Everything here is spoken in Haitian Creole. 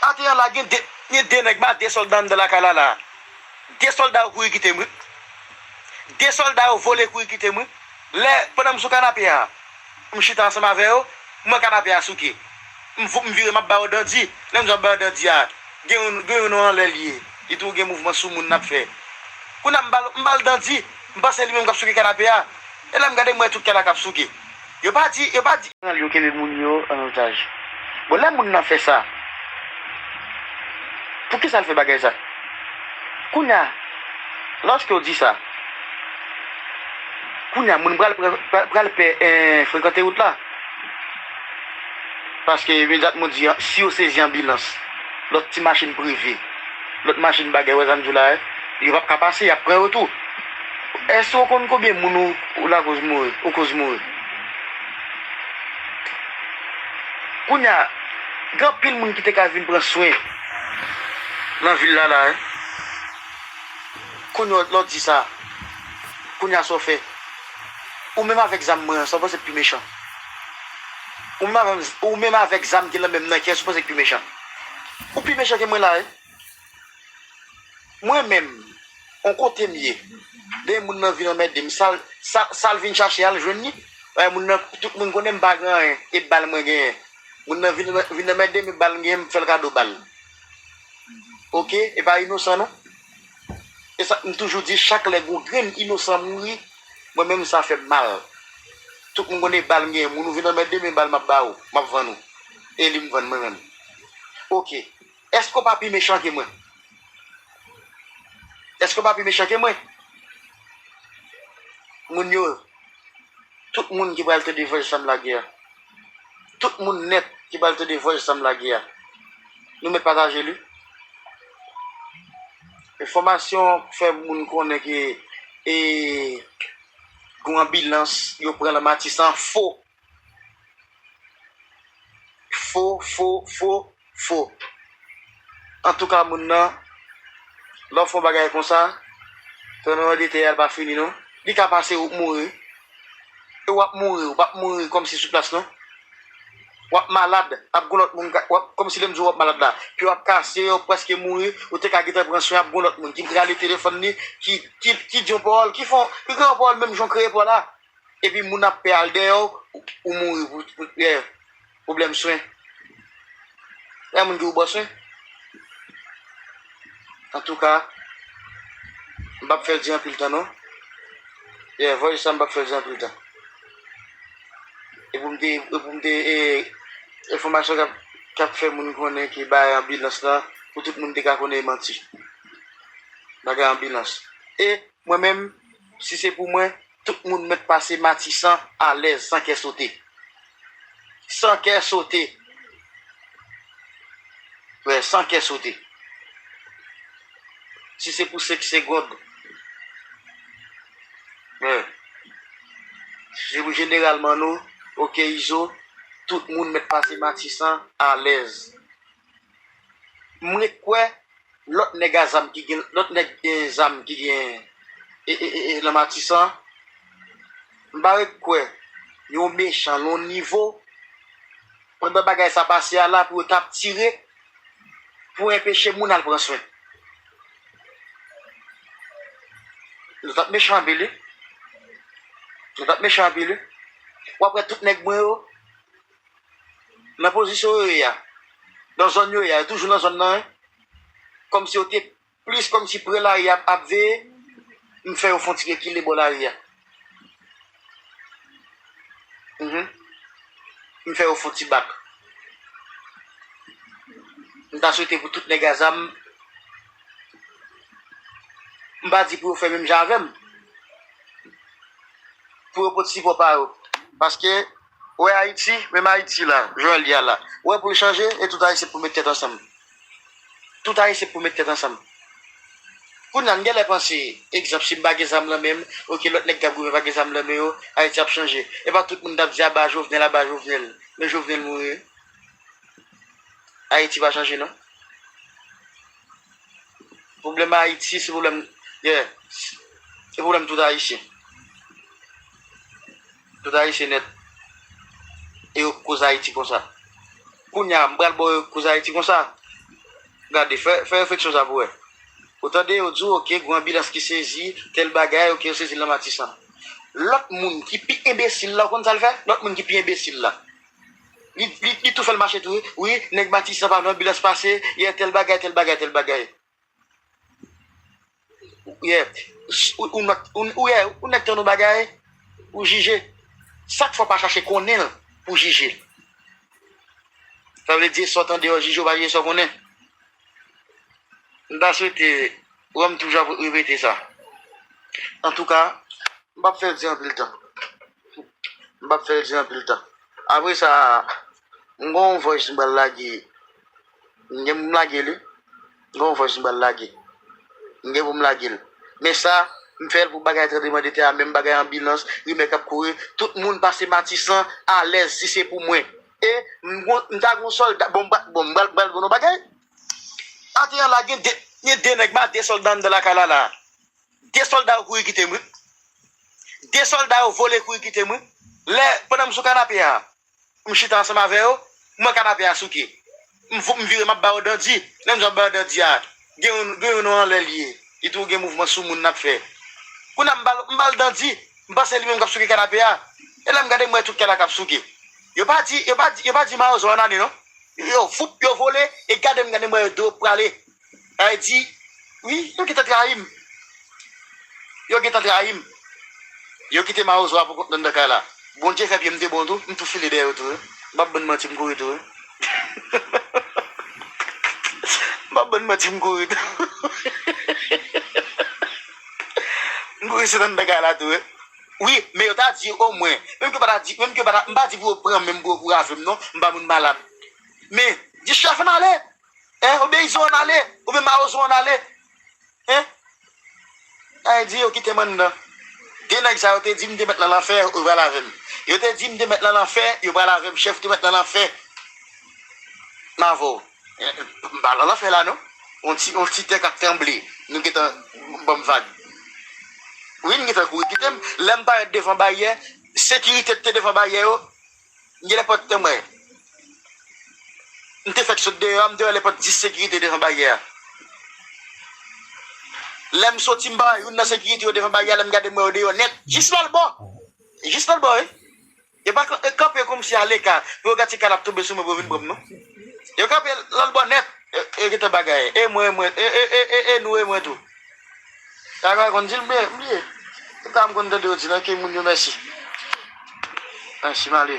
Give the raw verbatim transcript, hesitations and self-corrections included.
Atè a la, gen de, gen de nèg, ba de sòlda anndan lakay la la. De sòlda yo kouri kite m, wi. De sòlda yo vole kouri kite m, wi. Lè, pandan m sou kanape a, m chita ansanm avè yo, m wè kanape a souke. M vo-, m vire, m ap ba yo dandi. Lè m di w m ap ba yo dandi a, gen youn, gen youn anlè l ye. Li tou gen mouvman sou moun n ap fè. Kounye a m ba l, m ba l dandi. M panse li menm k ap souke kanape a. E lè m gade, m wè tout kay la k ap souke. Yo pa di, yo pa di. Yo kenbe moun yo an otaj. Bon, lè moun nan fè sa, poukisa l fè bagay sa? Kounye a, lòske w di sa, kounye a, moun pral, pral, pral pè, eh, frekante wout la. Paske imedyatman w di, si yo sezi anbilans, lòt ti machin prive, lòt machin bagay, wè sa m di w la, eh, yo p ap ka pase, y ap pran yo tou. Èske w konn konbyen moun ou, ou lakoz mouri, ou koz mouri? Kounye a, gen anpil moun ki te ka vin pran swen nan vil la la, eh. Kounye a, lè w di sa, kounye a, sa w fè? Ou menm avèk zam mwen an, sa w panse k pi mechan? Ou menm avèk, ou menm avèk zam ki nan men m nan, kiyès ou panse k pi mechan? Ou pi mechan ke mwen la, wi. Mwen menm, on kote m ye, lè moun nan vin anmède m, sa l, sa, sa l vin chache a, l jwenn li. Wè, moun nan, tout moun konnen m pa gen anyen, e bal mwen genyen. Moun nan vin, vin anmède m, e bal m genyen, m fè l kado bal. Oke? E pa inosan, non. E sa, m toujou di, chak lè gon grenn inosan mouri, mwen menm sa fè m mal. Tout moun konnen bal m genyen, moun ou vin anmède m, e bal m ap ba ou, m ap vann ou. E li m vann mwen menm. Oke. Èske w pa pi mechan ke mwen? Èske w pa pi mechan ke mwen? Moun yo, tout moun ki pral tande vòs sa m lage a. Tout moun nèt ki pral tande vòs sa m lage a. Nou mèt pataje li. Enfòmasyon fè moun konnen ke, e, gon anbilans yo pran nan Matisan fo. Fo, fo, fo, fo. Antouka, moun nan, lè w fè yon bagay konsa, tan nan de tè a pa fini, non. Li ka pase ou mouri. E w ap mouri, ou p ap mouri kòmsi sou plas, non. W ap malad, ap gon lòt moun, ka- w ap, kòmsi lè m di w ap malad la, pye w ap kase, w prèske mouri, ou te ka gentan pran swen, ap gon lòt moun ki rale telefòn li, ki, ki, ki di yon pawòl, ki fè, ki kreye yon pawòl menm jan w kreye pawòl la. Epi moun ap pè al dèyè w, ou, ou mouri pou, pou, yeah, pwoblèm swen. Gen moun ki ou bò swen. Antouka, m p ap fè l di anpil tan non. Yeah, voice sa m p ap fè l di anpil tan. E pou m te, e pou m te, e, enfòmasyon k ap, k ap fè moun konnen ke bagay anbilans lan, pou tout moun te ka konnen e manti. Bagay anbilans. E mwen menm, si se pou mwen, tout moun mèt pase Matisan alèz, san kè sote. San kè sote. Wè, san kè sote. Si se pou senk segonn. Wè. Si se pou jeneralman nou, oke, Izo, tout moun mèt pase Matisan alèz. M ret kwè lòt nèg a zam ki gen, lòt nèg gen zam ki gen, e, e, e, e, nan Matisan, m pa ret kwè yo mechan nan yon nivo, pandan bagay sa pase a la, pou yo t ap tire, pou enpeche moun al pran swen. Yo t ap mechan anpil, wi. Yo t ap mechan anpil, wi. W ap wè tout nèg mwen yo, nan pozisyon yo ye a, nan zòn yo ye a, yo toujou nan zòn nan, wi. Kòmsi yo te plis, kòmsi pre lari a ap veye, m fè yo fè yon ti rekile bò lari a. Mhm. M fè yo fè yon ti bak. M ta swete pou tout nèg a zam, m pa di pou yo fè menm jan avè m, pou yo pot sipò pa yo. Paske, ou wè Ayiti, menm Ayiti la, jan l ye a la, ou wè pou l chanje, e tout Ayisyen pou met tèt ansanm. Tout Ayisyen pou met tèt ansanm. Kounye a, n genlè panse, egzanp, si m pa gen zam nan men m, oke, lòt nèg k ap goumen pa gen zam nan men yo, Ayiti ap chanje. E pa tout moun t ap di, "Aba Jovenel, aba Jovenel." Men Jovenel mouri, wi. Ayiti pa chanje, non. Pwoblèm Ayiti, se pwoblèm, yeah, se pwoblèm tout Ayisyen. Tout Ayisyen nèt. E yo k koz Ayiti konsa. Kounye a, m pral ba yo k koz Ayiti konsa. Gade, fè, fè refleksyon sa pou wè. Ou tande yo di w, oke, gen yon anbilans ki sezi, tèl bagay, oke, yo sezi l nan Matisan. Lòt moun ki pi enbesil la, ou konn sa l fè? Lòt moun ki pi enbesil la. Li, li, li tou fè l mache tou, wi, wi, nèg Matisan pa nan anbilans pase, yè tèl bagay, tèl bagay, tèl bagay. Yeah. Ou, ou, nòt- ou, ou, yeah, ou nèk tann yon bagay, ou jije. Chak fwa pa chache konnen l pou jije l. Sa vle di, sa w tande yo jije, w pa jije sa w konnen. M ta swete, wè m toujou ap repete sa. Antouka, m p ap fè l di anpil tan. M p ap fè l di anpil tan. Apre sa, m gen yon voice m pral lage. M gen pou m lage li. M gen yon voice m pral lage. M gen pou m lage l. Men sa, m fè l pou bagay tranblemanntè a, menm bagay anbilans, rimè k ap kouri, tout moun pase Matisan alèz si se pou mwen. E m gon- m ta gon sòlda, bon, m pral- bon, m pral m pral di nou yon bagay. Atè an la, gen de, gen de nèg, ma de sòlda anndan lakay la la. De sòlda yo kouri kite m, wi. De sòlda yo vole kouri kite m, wi. Lè, pandan m sou kanape a, m chita ansanm avè yo, m wè kanape a souke. M vo- m vire, m ap ba yo dandi. Lè m di m ap ba yo dandi a, gen youn, gen youn anlè l ye. Li tou gen mouvman sou moun n ap fè. Kounye a m ba l, m ba l dandi. M panse li menm k ap souke kanape a. E lè m gade, m wè tout kay la k ap souke. Yo pa di, yo pa di, yo pa di mawozo ann ale non. Yo, foup, yo vole, e gade m, gade m wè yo de yo prale. Sa vle di, wi, yo gentan trayi m. Yo gentan trayi m. Yo kite mawozo a pou kont nan nan kay la. Bondye fè pye m te bon tou, m tou file dèyè yo tou, wi. M p ap bann manti, m kouri tou, wi. M p ap bann manti, m kouri tou. M kouri sot anndan kay la tou, wi. Wi, men yo ta di omwen. Menm ke yo pa ta di, menm ke yo pa ta, m pa di pou yo pran men m pou yo kouri avè m non, m pa moun malad. Men, di chèf ann ale. Hein, obeyizo ann ale, oubyen mawozo ann ale. Hein? Ay di yo kite m anndan. De nèg sa yo te di m te mèt nan lanfè, yo pral avè m. Yo te di m te mèt nan lanfè, yo pral avè m. Chèf te mèt nan lanfè. M avè w. Eh, m pa nan lanfè la non. On ti, on ti tè k ap tranble. Nou gentan ban m vag. Wi, m gentan kouri kite m. Lè m parèt devan baryè, sekirite k te devan baryè yo, m gen lè pòt te mwen. M te fèk sot deyò a, m te wè lè pòt dis sekirite devan baryè a. Lè m soti, m pa wè youn nan sekirite yo devan baryè a, lè m gade, m wè yo deyò nèt. Jis lòtbò. Jis lòtbò, wi. Yo pa kan- kanpe kòmsi aleka pou yo gad si kay la ap tonbe sou mwen pou yo vin pran m, non. Yo kanpe lòtbò nèt. Yo, yo gentan bagay. E mwen, e mwen, e, e, e, e, e nou, e mwen tou. Kaka konn di l bliye, bliye. Tout sa m konn tande yo di nan ke moun yo mèsi. Mèsi, m ale.